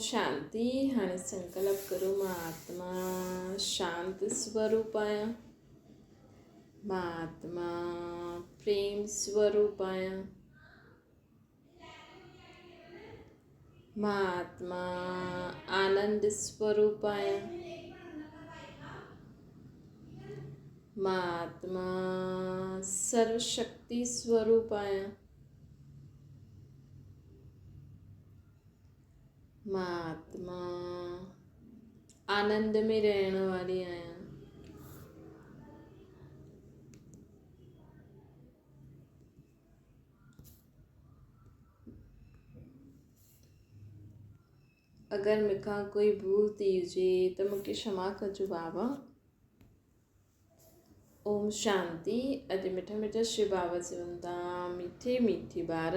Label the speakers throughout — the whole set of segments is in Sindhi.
Speaker 1: شانتي. هاڻي سنڪلپ ڪرو مان آتما شانت سوروپ آهيان، مان آتما پريم سوروپ آهيان، مان آتما آنند سوروپ آهيان، مان آتما سرو شڪتي سوروپ آهيان. مان آتما آنند ۾ رهڻ واري آهيان. اگر مون کان ڪوئي ڀول ٿي هجي ته مون کي ڪشما ڪجو بابا. اوم شانتي. اڄ مٺا مٺا شو بابا چون ٿا مٺي مٺي ٻار،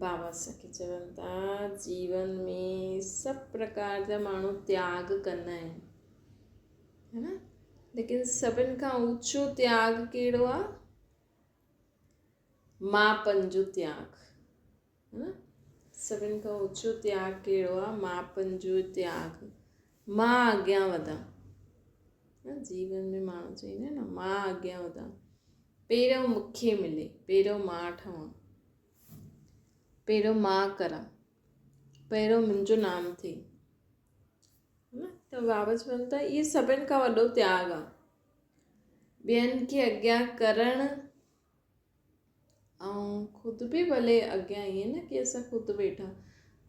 Speaker 1: بابا اسان کي چون ٿا جيون ۾ سڀ پرڪار جا ماڻهو تياڳ ڪندا آهن ہے نا، ليڪن سڀن کان اوچو تياڳ ڪهڙو آ؟ ماپن جو تياڳ ہے نا. سڀن کان اوچو تياڳ ڪهڙو آ؟ ماپن جو تياڳ. مان اڳيان وڌان. جيون ۾ ماڻهو چئيندا آهن نه مان اڳيان وڌان، پهريون مون کي ملي، پهريون مان ٺهان، پهريون مان ڪران، پهريون منهنجو نام ٿئي. ته بابا چون ٿا اهو سڀن کان وڏو تياڳ آ، ٻين کي اڳيان ڪرڻ ۽ خود به ڀلي اڳيان ائين نه ڪي اسان خود ويٺا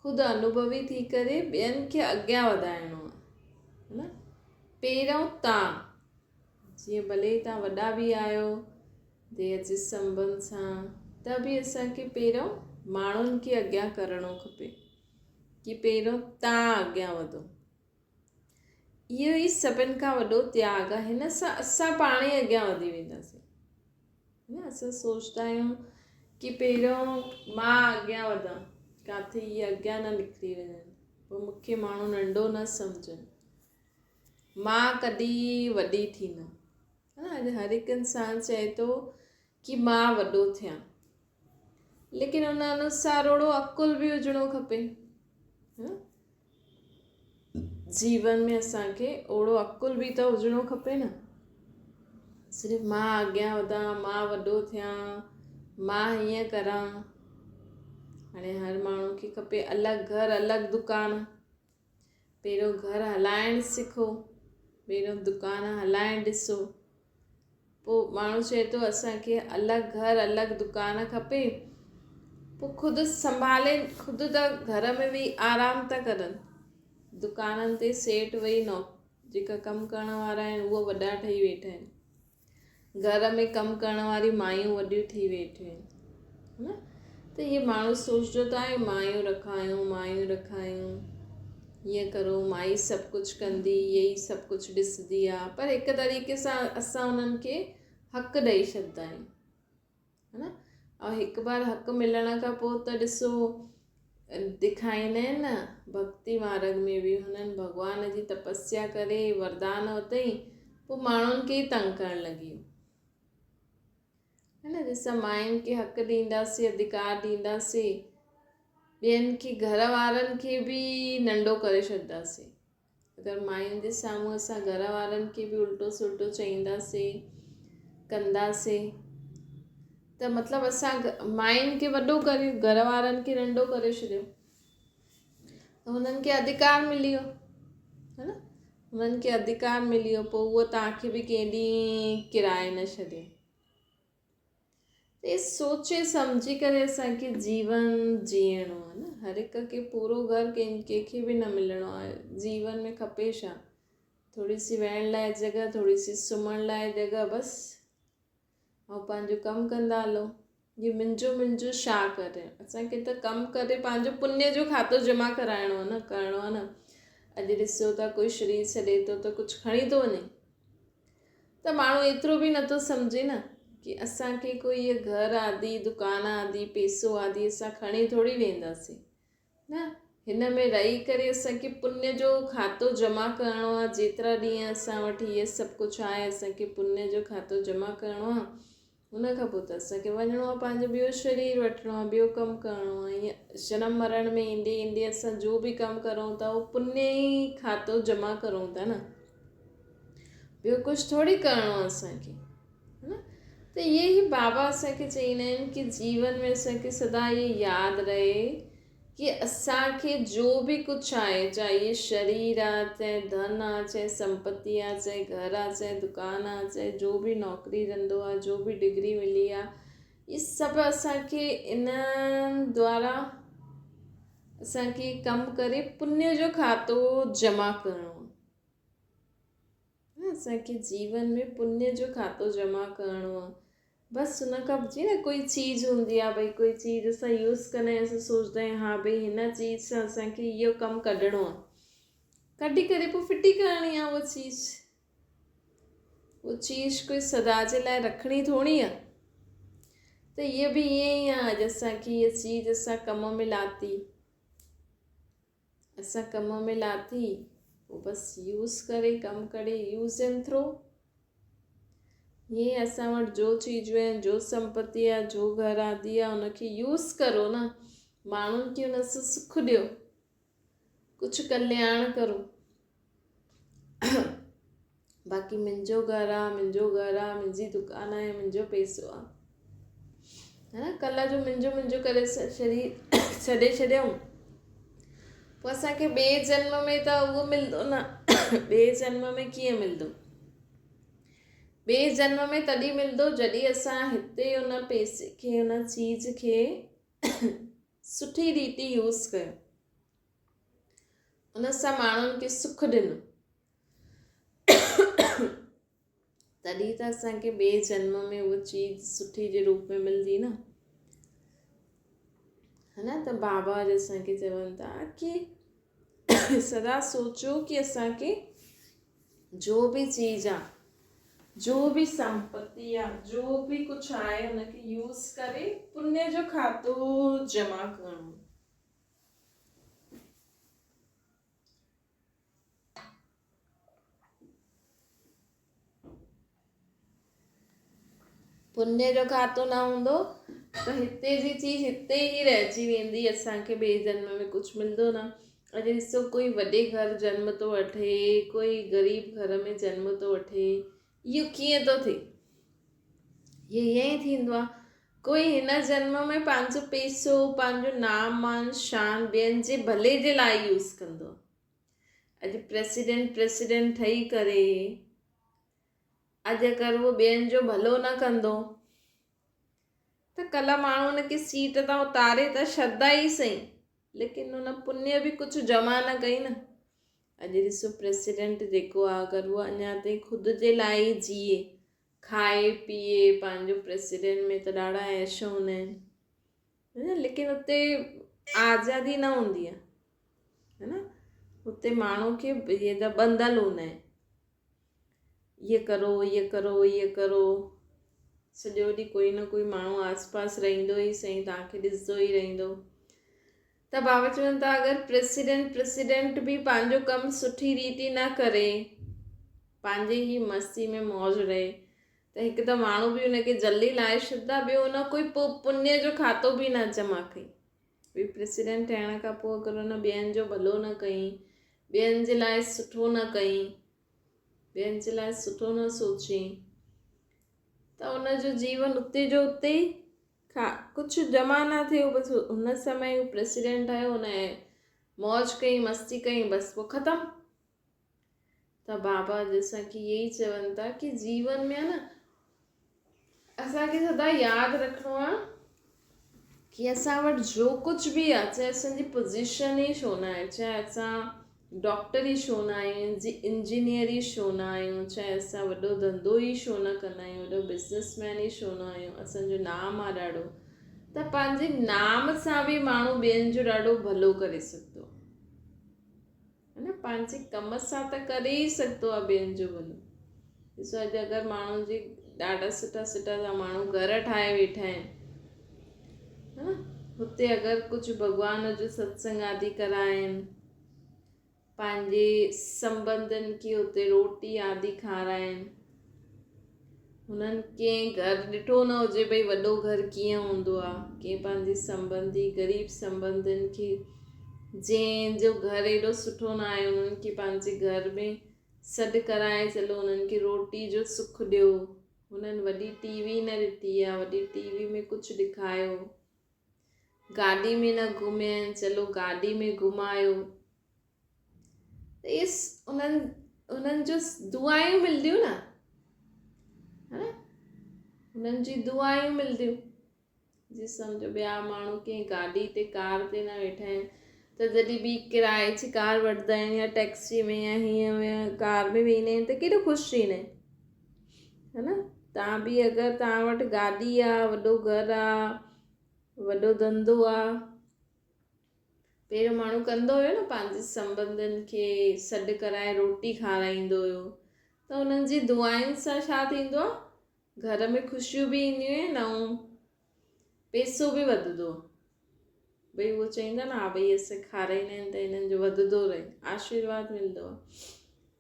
Speaker 1: خود انوڀوي ٿي ڪري ٻين کي اڳيان وڌائڻو آهي نه. پهريون تان جيئن ڀلي تان وڏا به آهيو ديهه جي سنبنڌ سان ته به اسانکي پهريون ماڻهن کي اڳيان ڪرڻو کپي ڪي پهريون تان اڳيان وڌو. اهو ئي سڀن کان وڏو تياڳ آهي. هن سان اسان پاڻ ئي اڳيان وڌي وينداسين. نه اسان سوچدا آهيون ڪي پهريون مان اڳيان وڌان، ڪاٿي اهي اڳيان نه نڪري وڃن، پوء مون کي ماڻهو ننڍو نه سمجهن، مان ڪڏهن وڏي ٿيندم. اڄ هر هڪ انسان چئي ٿو ڪي مان وڏو ٿيان، ليڪن ان انوسار اوڙو عقل به هجڻو کپي. جيون ۾ اسان کي اوڙو عقل به ته هجڻو کپي نه. صرف مان اڳيان وڌان، مان وڏو ٿيان، مان هيئن ڪران. هاڻي هر ماڻهو کي کپي الڳ گهر الڳ دڪان. پهريون گهر هلائڻ سکو، پهريون دڪان هلائڻ ڏسو. پوء ماڻهو چئي ٿو اسان کي الڳ گهر الڳ دڪان کپي. پوء خود سنڀالي خود ته گهر ۾ ويهي آرام ٿا ڪرن. دڪانن تي سيٺ ويهي نو جيڪا ڪم ڪرڻ وارا آهن اهي وڏا ٺهي ويٺا آهن. گهر ۾ ڪم ڪرڻ واريون مايون وڏيون ٿي ويٺيون آهن نه. ته اهي ماڻهو سوچجو ته آهي مايون رکايون مايون رکايون هيئن ڪرو مائي سڀ ڪجهه ڪندي هيء ئي سڀ ڪجهه ڏسندي آ، پر هڪ طريقي سان اسان انهن کي حق ڏئي ڇڏندا آهيون ها نه. ۽ هڪ بار حق ملڻ کان پوء ته ڏسو ڏکائيندا آهن نه ڀڳتي مارگ ۾ به هنن ڀڳوان جي تپسيا ڪري وردان ورتائين پوء ماڻهن کي ئي تنگ ڪرڻ لڳي ويو ها نه. جيسان ماين کي حق ڏينداسين اڌڪار ڏينداسين ٻين کي گهر وارن کي به ننڍو ڪري ڇڏنداسين. اگر ماين جي سامهون اسان گهر وارن کي به الٽو سلٽو چئينداسين ڪنداسين ته مطلب اسان ماين کي وڏو ڪري گهر وارن کي ننڍو ڪري ڇڏيو ته هنن کي اڌڪار ملي ويو ها نه. هنن کي اڌڪار ملي ويو پوء اهو توهان کي به ڪنهن ڏينهن ڪرائي نه ڇڏي. ته سوچي سمجهي ڪري اسان کي جيون جيئڻو آهي نه. هر هڪ کي پورو گهر ڪنهن ڪنهن کي به نه ملڻو آهي. جيون ۾ کپي ڇا؟ ٿوري سي ويهڻ لاء جڳهه، ٿوري سي سمهڻ لاء جڳهه، بس. ۽ پنهنجو ڪم ڪندا هلو. هي منهنجو منهنجو ڇا ڪري؟ اسان کي ته ڪم ڪري پنهنجو پڃ جو کاتو جمع ڪرائڻو آهي نه، ڪرڻو آهي نه. اڄ ڏسو ٿا ڪوئي شرير ڇڏي ٿو ته ڪجهه کڻي ٿو وڃي. ته ماڻهو ايترو به نٿو سمجهي نه ڪي اسان کي ڪوئي هيء گهر آدي، دڪان آدي، پيسو آدي اسان کڻي ٿوري وينداسين نه. هن ۾ رهي ڪري اسان کي پڃ جو کاتو جمع ڪرڻو آهي. جيترا ڏينهن اسان وٽ هيء سڀ ڪجهه آهي اسان کي پڃ جو کاتو جمع ڪرڻو آهي. ان کان پوء ته اسان کي وڃڻو آهي پنهنجو ٻيو شرير وٺڻو آهي ٻيو ڪم ڪرڻو آهي ائين جنم مرڻ ۾ ايندي ايندي اسان جو به ڪم ڪرون ٿا اهو پني ئي کاتو جمع ڪرون ٿا نه ٻيو ڪجهه ٿوري ڪرڻو آهي اسان کي نه ته اهي ئي بابا اسان کي چئيندا آهن ڪي جيون ۾ اسان کي سدا اهي ياد رهي ڪي اسان کي جو به ڪجهه آهي، چاهي اهي شرير آ، چاهي ڌن آ، چاهي سمپتي آ، چاهي گهر آ، چاهي دڪان آ، چاهي جو به نوڪري ڌنڌو آ، جو به ڊگري ملي آ، اهي سڀ اسان کي انهن دوارا اسان کي ڪم ڪري پڃ جو کاتو جمع ڪرڻو آ. اسان کي جيون ۾ پڃ جو کاتو جمع ڪرڻو آ. بس ان کان جي نه ڪوئي چيز هوندي آ ڀئي ڪوئي چيز اسان يوز ڪندا آهيون اسان سوچدا آهيون ها ڀئي هن چيز سان اسان کي اهو ڪم ڪڍڻو آ ڪڍي ڪري پوء ڦٽي ڪرڻي آ اها چيز اها چيز ڪوئي سدا جي لاء رکڻي ٿوري آ ته اهي به ائين ئي آ اڄ اسان کي اها چيز اسان ڪم ۾ لاتي اسان ڪم ۾ لاٿي پوء بس يوز ڪري ڪم ڪري يوز اينڊ ٿرو ائين اسان وٽ جو چيزون آهن جو سمپتي آهي جو گهر آدي آهي ان کي يوز ڪرو نه ماڻهن کي ان سان سک ڏيو ڪجهه ڪلياڻ ڪرو باقي منهنجو گهر آ منهنجو گهر آ منهنجي دڪان آهي منهنجو پئسو آ ها نه ڪلهه جو منهنجو منهنجو ڪري شرير ڇڏي ڇڏيائون پوء اسان کي ٻئي جنم ۾ ته اهو ملندو نه ٻئي جنم ۾ ڪيئن ملندو ٻئي جنم ۾ تڏهن ملندو جڏهن اسان هتي ان پئسي کي ان چيز کي سٺي ريتي يوز ڪيو ان سان ماڻهن کي سک ڏنو تڏهن ته اسان کي ٻئي جنم ۾ اها چيز سٺي جي روپ ۾ ملندي نه ها نه ته بابا اڄ اسان کي چون ٿا ڪي سدا سوچو ڪي اسان کي جو به چيز آ جو به سمپتي آ جو به ڪجهه آهي ان کي يوز ڪري پني جو کاتو جمع ڪرڻو. پڃ جو کاتو نه هوندو ته هتي جي چيز هتي ئي رهجي ويندي اسان کي ٻئي جنم ۾ ڪجهه ملندو نه اڄ ڏسو ڪوئي وڏي گهر جنم ٿو وٺي ڪوئي غريب گهر ۾ جنم ٿو وٺي اهو ڪيئن ٿو ٿئي اهو ائين ئي ٿيندو آهي ڪوئي هن جنم ۾ پنهنجو پئسو پنهنجو نام مان شان ٻين جي ڀلي جي لاء يوز ڪندو اڄ پريسيڊنٽ پريسيڊنٽ ٺهي ڪري اڄ اگر اهو ٻين جو ڀلو نه ڪندو ته ڪلهه ماڻهو ان کي سيٽ تان اتاري ته ڇڏدا ئي سهي ليڪن ان پني به ڪجهه جمع نه ڪئي نه اڄ ڏسو پريسيڊنٽ جيڪو آهي اگر اهو اڃا تائين خود جي لاء ئي جيئي کائي پيئي پنهنجو پريسيڊنٽ ۾ ته ڏاڍا عيش هوندا آهن ليڪن اتي آزادي نه هوندي آهي ها نه اتي ماڻهو کي اهي ته ٻنڌل هوندا آهن اهي ڪرو اهي ڪرو اهي ڪرو سڄو ڏينهن ڪوئي نه ڪوئي ماڻهو آس پاس رهندو ئي سهي توهان کي ڏسندو ئي رهندو ته بابا چون ٿا اگر پريسيڊنٽ پريسيڊنٽ به پنهنجو ڪم سٺي ريتي نه ڪري پنهنجي ئي مستي ۾ موج رهي ته هڪ ته ماڻهو به ان کي جلدي لاهي ڇڏندا ٻيو ان ڪوئي پڃ جو کاتو به نه جمع ڪئي ٻي پريسيڊنٽ ٺهڻ کان پوء اگر ان ٻين جو ڀلو نه ڪئي ٻين جي لاء سٺو نه ڪئي ٻين جي لاء سٺو نه سوچي ته ان جو جيون اتي جو اتي ئي کان ڪجهه جمع نه ٿيو بس هن سمي هو پريسيڊنٽ آيو هن موج ڪئي مستي ڪئي بس پوء ختم ته بابا اڄ اسان کي اهي ئي چون ٿا ڪي جيون ۾ نه اسان کي سدا ياد رکڻو آهي ڪي اسان وٽ جو ڪجهه به آهي چاهي اسان جي پوزيشن ئي ڇو نه آهي چاهي اسان ڊاڪٽر ئي ڇو نه آهيون انجنيئر ئي ڇو نه آهيون چاهي اسان وڏو ڌنڌو ئي ڇو نه ڪندا آهيون وڏو بزنس مين ئي ڇو نه آهيون اسان جو نام آهي ڏاڍو ته پنهنجي نام سان به ماڻهو ٻين جو ڏاڍو ڀلو ڪري سگهندو آهي نه پنهنجي ڪم سان ته ڪري ئي سگهندو آهي ٻين جو ڀلو ڏسو اڄ اگر ماڻهن جي ڏاڍا سٺا سٺا ٿا ماڻهو گهر ٺاهي ويٺا آهن ها هتي اگر ڪجهه ڀڳوان جو ستسنگ آدي ڪرائين پنهنجي سنبنڌن کي اتي روٽي آدي کارائين هنن ڪنهن گهر ڏٺو نه هجي ڀئي وڏو گهر ڪيئن هوندو آ، ڪنهن پنهنجي سنٻنڌي غريب سنٻنڌين کي جنهن جو گهر ايڏو سٺو نه آهي انهن کي پنهنجي گهر ۾ سڏ ڪرائي چلو انهن کي روٽي جو سک ڏيو، هنن وڏي ٽي وي نه ڏٺي آ، وڏي ٽي وي ۾ ڪجهه ڏکايو، گاڏي ۾ نه گهميا آهن چلو گاڏي ۾ گهمايو. ته اهي انهن انهن جو دعائون ملنديون نه ها نه انهن جي دعائون ملنديون جي سمجهو ٻيا ماڻهو ڪنهن گاڏي تي ڪار تي نه ويٺا آهن ته جڏهن به ڪرائي جي ڪار وٺندا آهن يا ٽيڪسي ۾ يا هيئن ڪار ۾ ويندا آهن ته ڪيڏو خوش ٿيندا آهن ها نه توهان به اگر توهان وٽ گاڏي آهي وڏو گهر آهي وڏو ڌنڌو آهي پهريون ماڻهو ڪندو هيو نه پنهنجي سنٻنڌين کي سڏ ڪرائي روٽي کارائيندو هيو ته انهن جي دعائن سان ڇا ٿيندو آهي گهر ۾ خوشيون به اينديون آهن ۽ پئسو به وڌندو آهي ڀئي اهو چئيندا نه ها ڀئي اسان کارائيندا آهن ته هنن جو وڌندو رهي آشيرواد ملندو آهي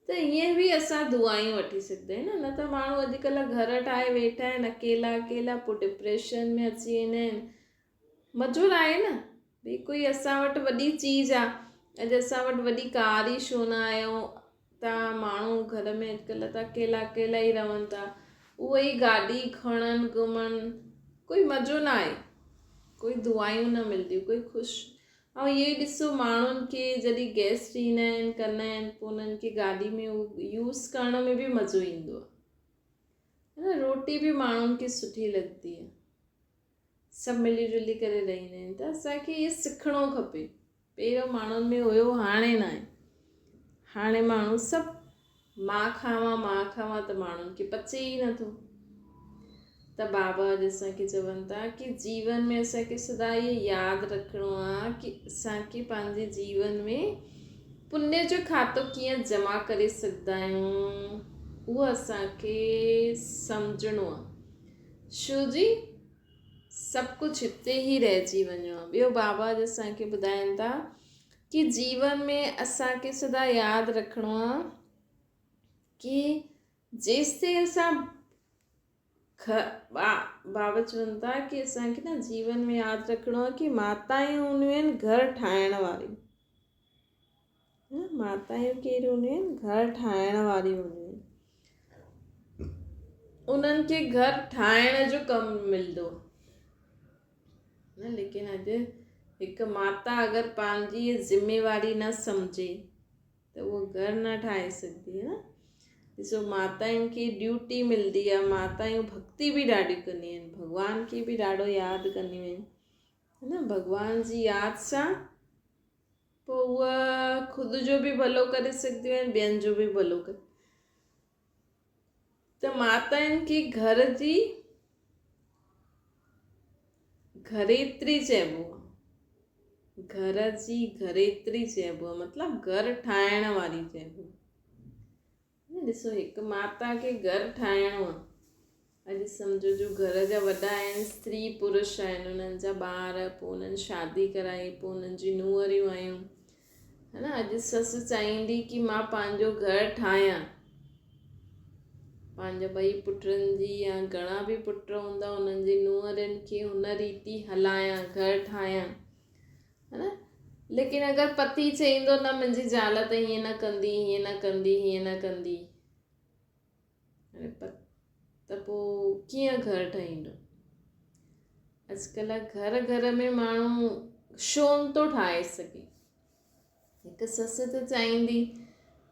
Speaker 1: ته ائين به اسان دعائون وٺي سگهندا آهيون نه نه ته ماڻهو اڄڪلهه گهر ٺاهي ويٺا آهن اڪيلا اڪيلا پوء ڊپريشن ۾ اچي ويندا آهن مزو ناهي نه ڀئي ڪوئي اسان وٽ وڏي چيز آ اڄ اسان وٽ وڏي ڪار ئي ڇو نه آهي ۽ تان ماڻهو گهر ۾ اڄڪلهه ته اڪيلا اڪيلا ئي رهن ٿا اهي ئي گاڏي کڻن گهمن ڪوئي مزو نه آهي ڪوئي دعايون نه ملنديون ڪوئي خوش ۽ اهو ئي ڏسو ماڻهن کي جڏهن گيسٽ ايندا آهن ڪندا آهن پوء انهن کي گاڏي ۾ يوز ڪرڻ ۾ به مزو ايندو آهي روٽي به ماڻهن کي سٺي لڳندي آهي سڀ ملي جلي ڪري رهندا آهن ته اسان کي اهو سکڻو کپي پهريون ماڻهن ۾ هيو هاڻي نه آهي هاڻي ماڻهو سڀ مان کاوان مان کاوان ته ماڻهن کي پچي ئي نٿو ته بابا اڄ اسان کي چون ٿا ڪي جيون ۾ اسان کي سدا اهو ياد رکڻو آهي ڪي اسان کي پنهنجي جيون ۾ پني جو کاتو ڪيئن جمع ڪري سگهندا آهيون اهو اسان کي سمجهڻو آهي شو جي سڀ ڪجهه هتي ئي رهجي وڃڻو آهي. ٻيو بابا اڄ اسان کي ٻڌائين ٿا ڪي جيون ۾ اسان کي سدا ياد رکڻو آهي ڪي جيستائين اسان بابا چون ٿا ڪي اسان کي نه جيون ۾ ياد رکڻو آهي ڪي ماتائون هونديون آهن گهر ٺاهڻ واريون ماتائون ڪير هونديون آهن گهر ٺاهڻ واريون هونديون آهن انهن کي گهر ٺاهڻ جو ڪم ملندو نه ليڪن اڄ هڪ ماتا اگر پنهنجي ذميواري نه سمجهي ته اهو گهر نه ٺاهي سگهندي نه ڏسو ماتائن کي ڊيوٽي ملندي آهي ماتائون ڀڪتي به ڏاڍي ڪنديون آهن ڀڳوان کي به ڏاڍو ياد ڪنديون آهن نه ڀڳوان جي ياد سان پوء اها خود جو به ڀلو ڪري سگهنديون آهن ٻين جو به ڀلو ڪري ته ماتائن کي گهر جي گهريتري چئبو آهي گهر جي گهريتري چئبو آهي مطلب گهر ٺاهڻ واري چئبو آهي ڏسو هڪ ماتا کي گهر ٺاهڻو آهي. اڄ سمجهو جو گهر جا وڏا آهن استري پرش آهن انهن جا ٻار پوء انهن شادي ڪرائي پوء انهن جي نونهريون آيون ها نه اڄ سس چاهيندي ڪي مان پنهنجو گهر ٺاهيان پنهنجا ٻئي پٽن جي يا گهڻا به پٽ هوندا انهن جي نونهرين کي هن ريتي هلايان گهر ٺاهيان ها نه ليڪن اگر پتي چئيندو نه منهنجي زال ته هيئن نه ڪندي هيئن نه ڪندي هيئن نه ڪندي ته پوء ڪيئن گهر ٺهيندو اڄڪلهه گهر گهر ۾ ماڻهو ڇو نٿو ٺاهي سگهي هڪ سس ته چاهيندي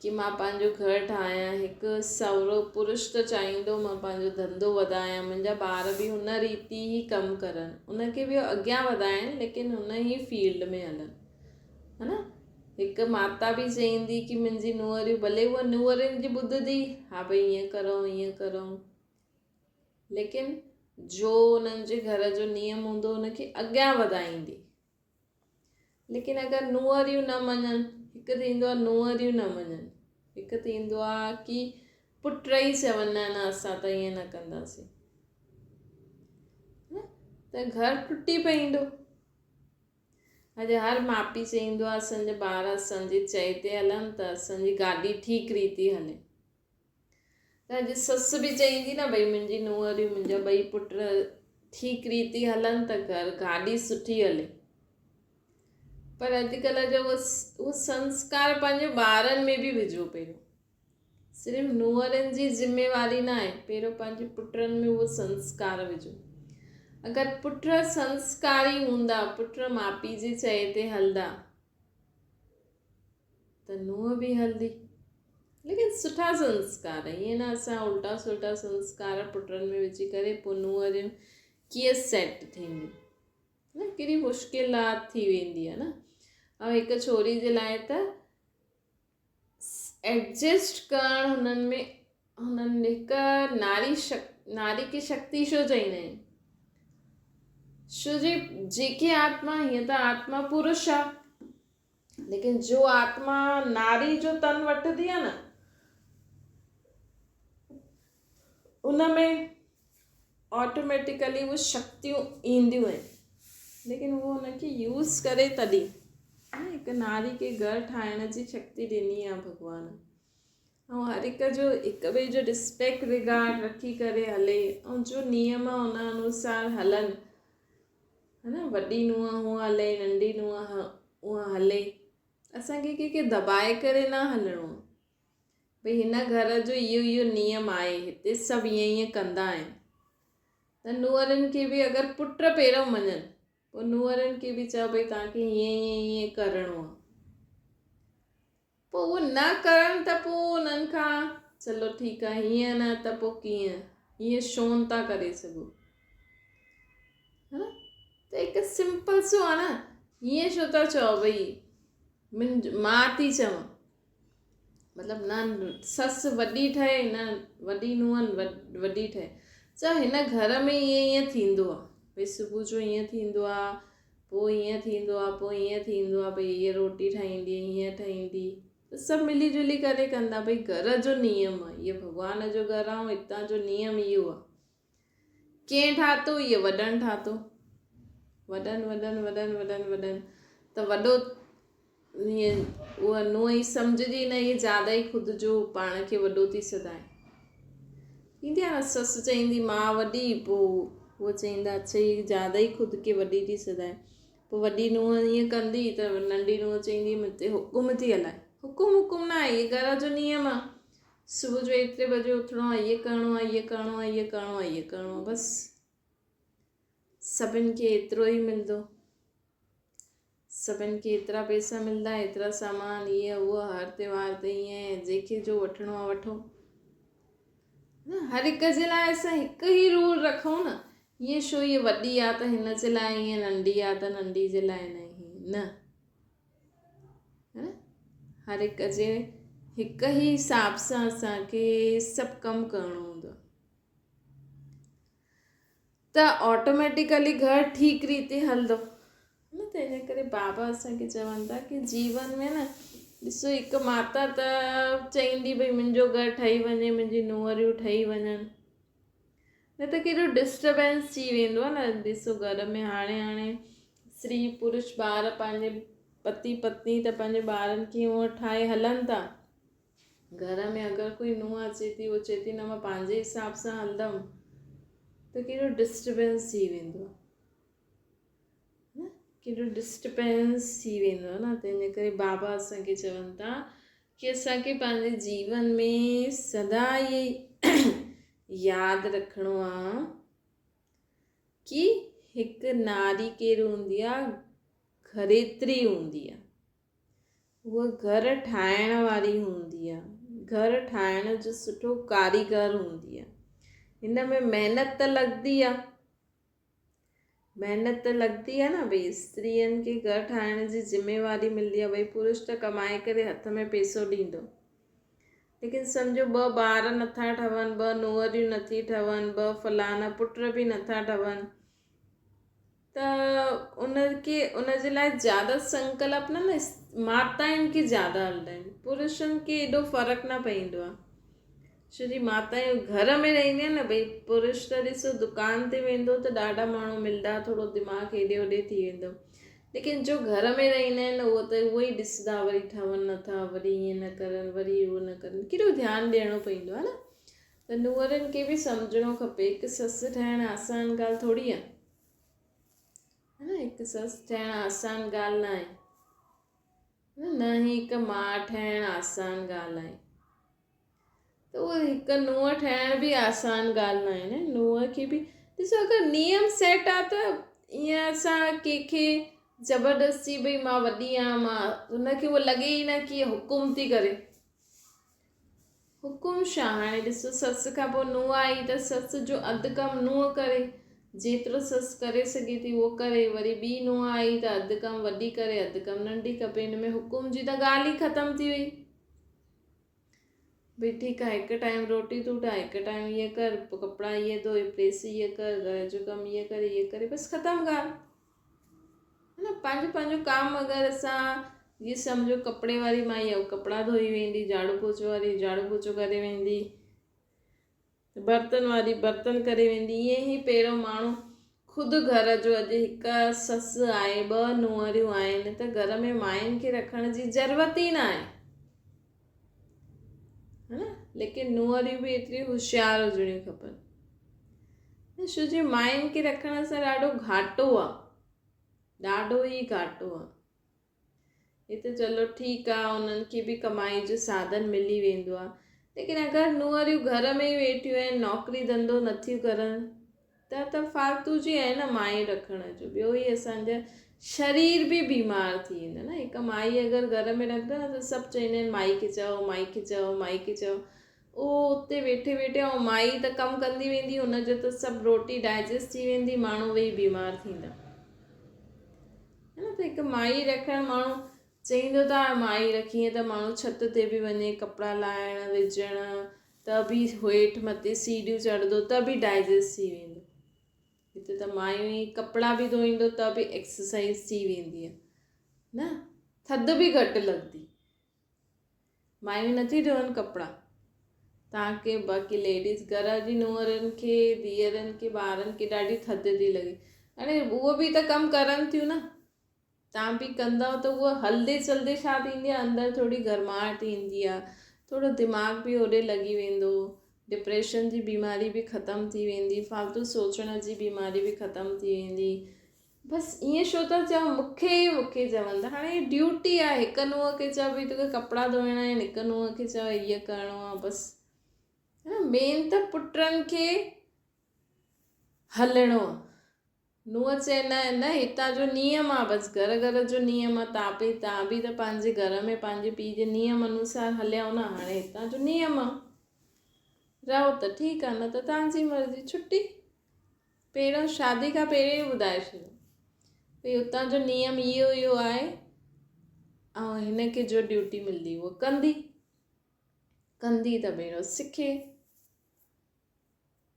Speaker 1: ڪي مان پنهنجو گهر ٺاهيان، هڪ سهرو پرش ته چاهيندو مان پنهنجو ڌنڌو وڌايان، منهنجا ٻار به هن ريتي ئي ڪم ڪرن، ان کي به اڳيان وڌائين ليڪن هن ئي فيلڊ ۾ هلن ها نه هڪ ماتا به چاهيندي ڪي منهنجي نونهريون ڀلي هوء نونهرين جي ٻڌندي ها ڀئي ائين ڪرون ائين ڪرون ليڪن جو انهن جي گهر جو نيم هوندو ان کي اڳيان وڌائيندي. ليڪن اگر نونهريون نه مڃن، هڪ ٿيندو آهي نونهريون نه مڃن، هڪ ٿيندو آهي ڪي پٽ ئي چون نه نه اسان ته ائين نه ڪنداسين ته گهر ٽٽي پئيندو. اڄ هر ماء پيء چئيندو آهي اسان جا ٻار اسان جي چئي تي هلن ته اسان جي گاڏي ٺيڪ ريتي هلي. ته اڄ سس به چئيندي نه ڀئي منهنجي نونهريون منهنجا ٻئي پٽ ٺيڪ ريتي هلن ته گهر گاڏي سٺي هلي. پر اڄڪلهه جو اهو سنسڪار پنهنجي ٻارن ۾ به وجهو پهريون. صرف نونهرن جي ذميواري نه آهي پهريون پنهنجي پٽن ۾ اهو سنسڪار وجهو. اگر پٽ سنسڪاري هوندا پٽ ماء پيء جي چئي تي هلندا ته نونهن به هلندي. ليڪن سٺا سنسڪار ائين نه اسان الٽا سلٽا سنسڪار پٽن ۾ وجهي ڪري پوء نونهريون ڪيئن سيٽ ٿينديون نه ڪيڏي مشڪلات ٿي ويندي آهي نه ۽ هڪ ڇوري جي لاء ته ايڊجسٽ ڪرڻ هنن ۾ هنن هڪ ناري شڪ ناري کي شڪتي ڇو چئيندا آهن ڇو جي جيڪي آتما هيئن ته آتما پرش آ ليڪن جو آتما ناري جو تن وٺندي آ نه ان ۾ آٽوميٽيڪلي اهي شڪتيون اينديون آهن ليڪن اهو ان کي يوز ڪري تڏهن هڪ ناري کي گهر ٺاهڻ جي شڪتي ڏني آ ڀڳوان ۽ هر هڪ جو هڪ ٻئي جو رسپيڪٽ رگارڊ رکي ڪري هلي ۽ جو نيم آ ان انوسار هلن ها نه وڏي نونهن هونء هلي ننڍي نونهن هونء هلي اسان کي ڪنهن کي دٻائي ڪري نه هلڻو آ ڀئي هن گهر جو اهو اهو نيم آهي هتي سڀ ائين ائين ڪندا آهن ته نونهرن کي به اگر پٽ پهريون مڃن پوء نونهرن کي به چئو ڀئي توهان کي هيئن هيئن هيئن ڪرڻو آ پوء اهو نه ڪرن ته پوء انهن کان چلو ٺيڪ آهي هيئن نه ته پوء ڪيئن هيئن شون ٿا ڪري سگهو ها نه ته هڪ سمپل سو آهي نه هيئن ڇو ٿا چئو ڀئي مان ٿي چوان مطلب نه سس وڏي ٺهي نه وڏي نونهن وڏي ٺهي چئو هن گهر ۾ ائين ائين ٿيندو آهي ڀئي صبح جو ائين ٿيندو آهي پوء هيئن ٿيندو آ، پوء هيئن ٿيندو آ، ڀئي هيء روٽي ٺاهيندي، هيئن ٺهيندي ته سڀ ملي جلي ڪري ڪندا، ڀئي گهر جو نيم آ، هيء ڀڳوان جو گهر آ ۽ هتان جو نيم اهو آ. ڪنهن ٺاهتو؟ هيء وڏن ٺاهتو. وڏن وڏن وڏن وڏن وڏن ته وڏو هيئن اها نونهن ئي سمجهجي نه هيء زياده ئي خود جو پاڻ کي وڏو ٿي سڏائي. ٿيندي آهي نه سس چئيندي مان وڏي پوء هوء چئيندا اڇا هيء زياده ئي خود کي وڏي ٿي سڏائي. پوء وڏي نونهن ائين ڪندي ته ننڍي نونهن چئيندي مون تي حڪم ٿي هلائي. حڪم حڪم نه آهي هيء گهر جو نيم آهي. صبح جو ايتري بجي اٿڻو آهي هيء ڪرڻو آهي هيء ڪرڻو آهي هيء ڪرڻو آهي هيء ڪرڻو آهي بس. سڀن کي ايترو ئي ملندو. سڀن کي ايترا پئسا ملندا ايترا سامان هيء هوء هر تهوار تي ائين جنهن کي جو وٺڻو آهي وٺو نه هر هڪ جي لاء اسان هڪ ئي رول رکون نه هيئن ڇو هيء وڏي آ ته هن جي لاء ائين ننڍي آ ته ننڍي جي لاء نه نه هر هڪ جي هڪ ئي حساب سان اسانکي سڀ ڪم ڪرڻو هوندو آهي ته آٽوميٽيڪلي گهر ٺيڪ ريتي هلندو نه ته ان ڪري بابا اسان کي چون ٿا ڪي جيون ۾ نه ڏسو هڪ ماتا ته چئيندي ڀئي منهنجو گهر ٺهي وڃي منهنجي نونهريون ٺهي وڃن نه ته ڪيڏو ڊسٽربنس ٿي ويندو آهي نه ڏسو گهر ۾ هاڻي هاڻي استري پرش ٻار پنهنجي پتي پتني ته پنهنجي ٻارن کي هونء ٺاهي هلن ٿا گهر ۾ اگر ڪوئي نونهن اچي ٿي اهو چئي ٿي نه مان پنهنجي حساب سان هلندم ته ڪيڏو ڊسٽربنس ٿي ويندو آهي نه ڪيڏو ڊسٽربنس ٿي ويندو آهي نه تنهن جي ڪري بابا اسان کي چون ٿا ڪي اسان کي پنهنجي جيون ۾ سدا اهي ياد رکڻو آهي ڪي هڪ ناري ڪير هوندي آهي گهريتري هوندي آهي هوء گهر ٺاهڻ واري هوندي آ. گهر ٺاهڻ جو سٺو ڪاريگر هوندي آ. هن ۾ محنت ته لڳندي آ. محنت ته لڳندي آ نه ڀئي استرين کي گهر ٺاهڻ جي ذميواري ملندي آ ڀئي پرش ته ڪمائي ڪري هٿ ۾ پئسو ڏيندو. ليڪن سمجهو ٻه ٻار نٿا ٺهن، ٻه نونهريون نٿي ٺهن، ٻه فلانا پٽ به نٿا ٺهن. ته ان کي ان جي لاء زياده سنڪلپ نه نه ماتائن کي زياده هلندا آهن پرشن کي ايڏو فرق نه پوندو آهي ڇو جي ماتائون گهر ۾ رهندي آهن نه ڀئي پرش ته ڏسو دڪان تي ويندو ته ڏاڍا ماڻهو ملدا ٿورو دماغ هيڏي هوڏي ٿي ويندو ليڪن جو گهر ۾ رهندا آهن اهو ته اهو ئي ڏسندا وري ٺهن نٿا وري ائين نه ڪرن وري اهو نه ڪرن ڪيڏو ڌيان ڏيڻو پوندو آهي نه. ته نونهرن کي به سمجهڻو کپي هڪ سس ٺهڻ آسان ڳالهه ٿوري آهي نه هڪ سس ٺهڻ آسان ڳالهه نه آهي نه ئي هڪ ماء ٺهڻ آسان ڳالهه آهي ته اهو هڪ نونهن ٺهڻ به آسان ڳالهه نه آهي نه نونهن کي به ڏسو اگر نيم سيٽ آهي ته ائين اسان ڪنهن کي زبردستي ڀئي مان وڏي آهيان مان هن کي اهو لڳي ئي نه ڪي حڪم ٿي ڪري حڪم ڇا هاڻي ڏسو سس کان پوء نونهن آئي ته سس جو اڌ ڪم نونهن ڪري، جيترو سس ڪري سگهي ٿي اهو ڪري، وري ٻي نونهن آئي ته اڌ ڪم وڏي ڪري اڌ ڪم ننڍي کپي، ان ۾ حڪم جي ته ڳالهه ئي ختم ٿي وئي. ڀئي ٺيڪ آهي هڪ ٽائيم روٽي تون ٺاهه هڪ ٽائيم هيء ڪر پوء ڪپڙا هيء ڌوئي پريس هيء ڪر گهر جو ڪم هيء ڪري هيء ڪري بس ختم ڳالهه. نه پنهنجو پنهنجو ڪام اگر اسان جي سمجهو ڪپڙي واري مائي آهي ڪپڙا ڌوئي ويندي جهاڙو پوچو واري جهاڙو پوچو ڪري ويندي برتن واري برتن ڪري ويندي ائين ئي پهريون ماڻهو خود گهر جو اڄ هڪ سس آهي ٻه نونهريون آهن ته گهر ۾ ماين کي رکڻ جي ضرورت ئي نه آهي ها نه ليڪن نونهريون به ايتري هوشيار هجڻيون کپن ڇو جي ماين کي رکڻ سان ڏاڍو گهاٽو آ ڏاڍو ئي گهاٽو آ هي ته چلو ٺيڪ آ انهن کي به ڪمائي جو ساڌن ملي ويندو آ ليڪن اگر نونهريون گهر ۾ ئي ويٺيون آهن نوڪري ڌنڌو نٿيون ڪرن ته ته فالتو جي آهي نه مائي رکڻ جو ٻيو هي اسان جا شرير به بيمار ٿي ويندا نه هڪ مائي اگر گهر ۾ رکندا نه ته سڀ چوندا آهن مائي کي چئو مائي کي چئو مائي کي چئو اهو اتي ويٺي ويٺي ۽ مائي ته ڪم ڪندي ويندي ان جو ته سڀ روٽي ڊائجسٽ ٿي ويندي ماڻهو ويهي بيمار ٿيندا نه ته هڪ مائي رکڻ ماڻهو چئيندو ته آهي مائي رکي ته ماڻهو ڇت تي به وڃي ڪپڙا لاهڻ وجهڻ ته به هيٺ مٿي سيڙهيون چڙهندو ته به ڊائجسٽ ٿي ويندو. هتي ته مايون ئي ڪپڙا به ڌوئيندو ته به ايڪسرسائز ٿي ويندي آهي نه ٿڌ به گهٽ لڳندي. مايون نٿي ڌوئن ڪپڙا توهان کي باقي ليڊيز گهر جي نونهرن کي ڌيئرن کي ٻارن کي ڏاڍي ٿڌ ٿي لڳي هاڻي اهو به ته ڪم ڪرن ٿيون نه توهان به ڪندؤ ته اهو هلندي چلندي ڇا ٿيندي آهي اندر ٿوري گرماهٽ ايندي آهي ٿورو دماغ به هوڏي لڳي ويندو ڊپريشن جي بيماري به ختم ٿي ويندي فالتو سوچڻ جي بيماري به ختم ٿي ويندي بس ائين ڇو ٿا چئو مونکي ئي مونکي چون ٿا هاڻي ڊيوٽي آهي هڪ نونهن کي چئو ڀئي توکي ڪپڙا ڌوئڻا آهن هڪ نونهن کي چئو هيء ڪرڻو آهي بس مين ته پٽن کي هلڻو آهي نونهن چئي نه نه هتان جو نيم آ بس گهر گهر جو نيم آ تان به تان به ته پنهنجي گهر ۾ پنهنجي پيء جي نيم انوسار هليا نه هاڻي هتان جو نيم آ رهو ته ٺيڪ آ نه ته تان جي مرضي ڇٽي پهريون شادي کان پهريون ئي ٻڌائي ڇڏيو ڀئي هتان جو نيم اهو اهو آهي ۽ هن کي جو ڊيوٽي ملندي اهو ڪندي ڪندي ته ڀيڻو سکي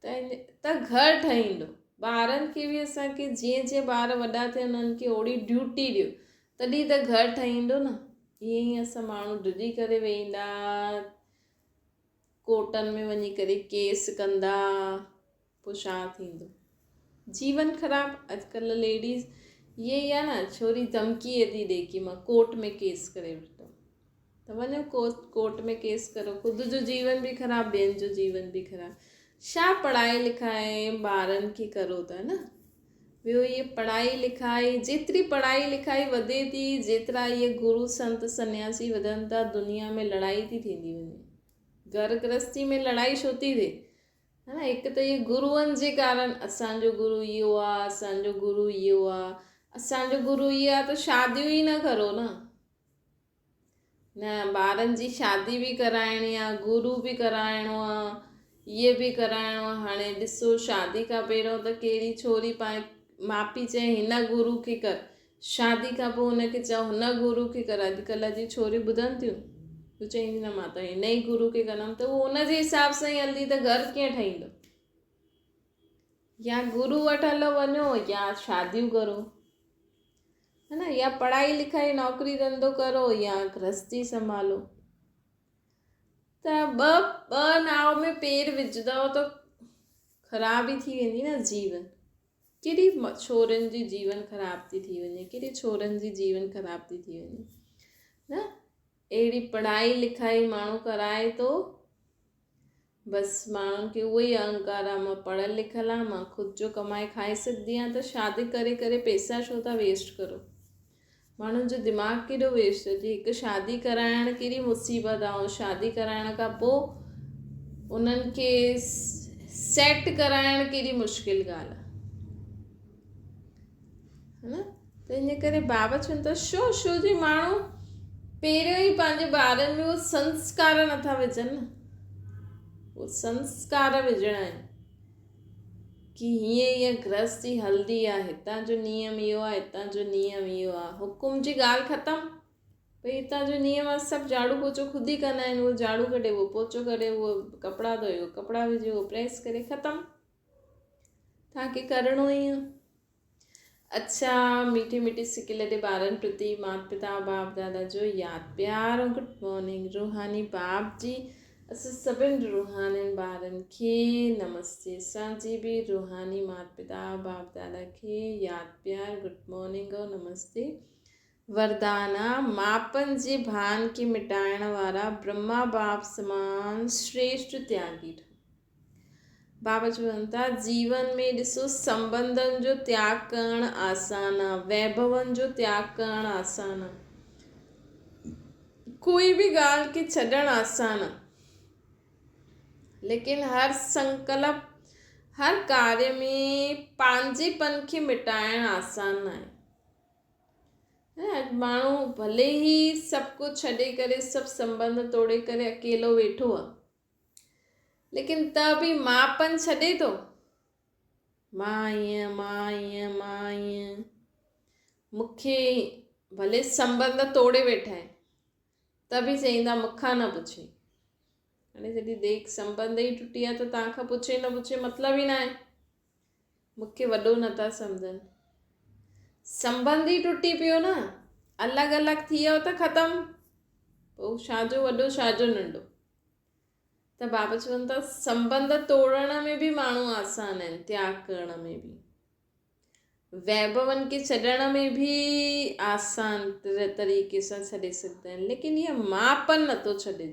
Speaker 1: ته گهر ٺهيندو. ٻارن کي به اسان کي جيئن جيئن ٻار وڏا ٿين انهن کي اوڙي ڊيوٽي ڏيو تڏهن ته گهر ٺهيندو نه ائين ئي اسان ماڻهو ڊڄي ڪري ويهندا ڪورٽن ۾ وڃي ڪري ڪيس ڪندا پوء ڇا ٿيندو جيون خراب اڄڪلهه ليڊيز ائين ئي آهي نه ڇوري ڌمڪي ٿي ڏي ڪي مان ڪورٽ ۾ ڪيس ڪري وٺندم ته وڃو ڪورٽ ۾ ڪيس ڪرو خود جو جيون به خراب ٻين جو جيون به خراب ڇا پڙهائي لکائي ٻارن کي ڪرو ٿا نه ٻيو هي پڙهائي لکائي جيتري پڙهائي لکائي وڌي ٿي جيترا اهي گرو سنت سنياسي وڌن ٿا دنيا ۾ لڙائي ٿي ٿيندي وڃي گهر گرهستي ۾ لڙائي ڇو ٿي ٿئي ها نه هڪ ته اهي گروئن جي ڪارڻ اسان جو گرو اهو آ اسان جو گرو اهو آ اسان جو گرو اهو آ ته شاديون ئي نه ڪرو نه نه ٻارن جي شادي به ڪرائڻي آ گرو به ڪرائڻو آ اهي به ڪرائڻو آ هاڻي ڏسو شادي کان پهريون ته ڪهڙي ڇوري پائي ماء پيء چئي هن گرو کي ڪر شادي کان پوء هن کي چئو هن گرو کي ڪر اڄڪلهه جي ڇوريون ٻڌن ٿيون هو چئيندي نه مان ته هن ئي گرو کي ڪندم ته هو ان جي حساب سان ئي هلندي ته گهر ڪيئن ٺهيندو يا گرو وٽ هلو وڃو يا شاديون ڪرو ها نه يا پڙهائي لکائي نوڪري ڌنڌو ڪرو يا گرهستي سنڀالو ته ٻه ٻه ناو ۾ پير وجهندو ته خراب ئي ٿي ويندي نه جيون ڪيڏي ڇورن جي جيون خراب ٿي ٿي وڃي ڪيڏي ڇورن جي جيون خراب ٿي ٿي وڃي نه اهڙي پڙهائي لکائي ماڻهو ڪرائي ٿو. بس ماڻهن کي اهو ئي اهنڪار آ مان پڙهيل لکيل آهيان مان خود جو ڪمائي کائي سگهندي آهيان ته شادي ڪري ڪري پئسا ڇو ٿا ويسٽ ڪرو. ماڻهن جو دماغ ڪيڏو ويسٽ ٿو ٿئي هڪ شادي ڪرائڻ ڪيڏي مصيبت آ ۽ شادي ڪرائڻ کان پوء انهن کي سيٽ ڪرائڻ ڪيڏي مشڪل ڳالهه آ. نه ته ان ڪري بابا چون ٿا شو شو جي ماڻهو پهريون ئي پنهنجي ٻارن ۾ اهو سنسڪار نٿا وجهن نه اهو سنسڪار وجهڻا آهن ڪي هيئن هيئن گرهستي هلندي آهي هتان جو نيم اهو آهي هتان جو نيم اهو آهي حڪم جي ڳالهه ختم ڀئي هتان جو نيم آهي سڀ جهاڙو پوچو خود ئي ڪندا آهن اهو جهاڙو ڪڍي اهو پوچو ڪڍي اهو ڪپڙا ڌوئي اهو ڪپڙا وجهي اهو پريس ڪري ختم توهان کي ڪرڻو ئي آهي اڇا ميٺي ميٺي سڪيلڌي ٻارن پرتي مات پتا باپ دادا جو ياد پيار ۽ گڊ مارننگ روحاني باپ جي اسان سڀن روحانين ٻارن کي نمستي اسان جي به روحاني مات پتا باپ دادا کي ياد پيار گڊ مارننگ ۽ نمستي وردانا ماپن جي ڀان کي مٽائڻ وارا برهما باپ سمان شريشٽ تياڳي ٺهو. بابا چون ٿا، جيون ۾ ڏسو سنٻنڌن جو تياڳ ڪرڻ آسان آ، ويڀون جو تياڳ ڪرڻ آسان آ، ڪوئي به ڳالهه کي ڇڏڻ آسان آ، ليڪن هر سنڪلپ، هر ڪاريه ۾ پنهنجي پن کي مٽائڻ آسان ناهي. اڄ ماڻهو ڀلي ئي سڀ ڪجهه ڇڏي ڪري، سڀ سنٻنڌ توڙي ڪري اڪيلو ويٺو آ، ليڪن ته به ماپن ڇڏي ٿو. مان ائين، مان ائين، مان ائين. مون کي ڀلي سنٻنڌ توڙي ويٺا آهن ته به چئيندا مون کان نه پڇي. هاڻي جڏهن ديک سنٻنڌ ئي ٽٽي آ ته توهان کان پڇي نه پڇي مطلب ئي ناهي. مون کي وڏو نه ٿا سمجهن. سنٻنڌ ئي ٽٽي پيو نه. الڳ الڳ ٿي ويو ته ختم. پوء ڇا جو وڏو ڇا جو ننڍو. ته بابا چون ٿا سنٻنڌ ٽوڙڻ ۾ به ماڻهو آسان آهن تياڳ ڪرڻ ۾ به ويڀون کي ڇڏڻ ۾ به آسان طريقي سان ڇڏي سگهندا آهن ليڪن هيء ماپن نٿو ڇڏجي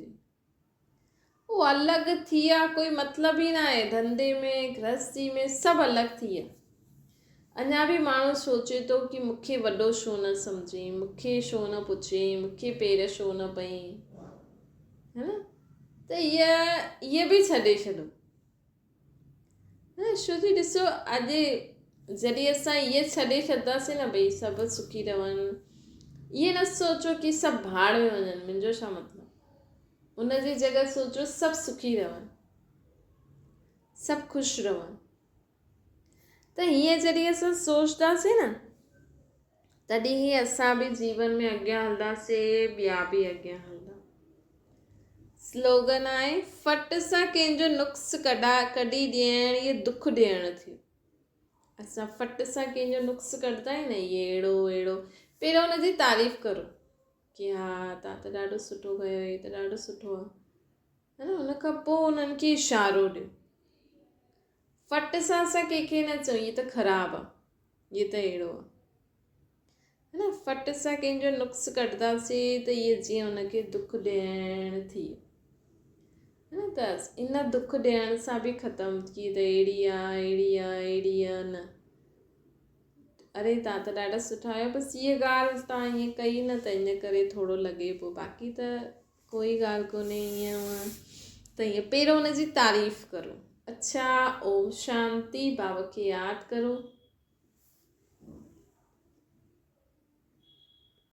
Speaker 1: اهو الڳ ٿي ويا ڪوئي مطلب ئي ناهي ڌنڌي ۾ گرهستي ۾ سڀ الڳ ٿي ويا اڃا به ماڻهو سوچي ٿو ڪي مون کي وڏو ڇو نه سمجهين، مون کي ڇو نه پڇين، مون کي پير ڇو نه پئين، ها نه؟ ته هيء هيء به ڇڏي ڇڏو. ها ڇو جي ڏسو اڄ جڏهن اسان هيء ڇڏي ڇڏنداسين نه ڀئي سڀ سکي رهن، ائين نه سوچو ڪي سڀ ڀاڙ ۾ وڃن، منهنجو ڇا مطلب؟ ان جي جڳهه سوچو سڀ سکي رهن، سڀ خوش رهن. ته هيئن جڏهن اسان سوچنداسين نه تڏهن ئي اسان به جيون ۾ اڳيان هلنداسين ٻيا به اڳيان هلندا. سلوگن آهي ڦٽ سان ڪنهن جو نقص ڪڍا ڪڍي ڏيڻ اهي دک ڏيڻ ٿيو. اسان ڦٽ سان ڪنهن جو نقص ڪڍندا آهيون نه اهي اهڙو اهڙو پهريون ان جي تعريف ڪرو ڪي ها تان ته ڏاڍو سٺو ڪيو هي ته ڏاڍو سٺو آهي ان کان پوء انهن کي اشارو ڏيو. ڦٽ سان اسان ڪنهن کي نه چئون هي ته خراب آ هي ته اهڙو آ ها نه ڦٽ سان ڪنهن جو نقص ڪڍنداسين ته اهي جيئن ان کي دک ڏيڻ ٿي ها نه ته ان دک ڏيڻ سان به ختم ٿي ته اهڙي آ اهڙي آ اهڙي آ نه اري تان ته ڏاڍا سٺا آهيو بس هيء ڳالهه تان ائين ڪئي نه ته ان ڪري ٿورو لڳي پيو باقي ته ڪوئي ڳالهه ڪونهي ائين هونئن ته ائين پهريون ان جي تعريف ڪرو. اڇا اوم شانتي بابا کي ياد ڪرو.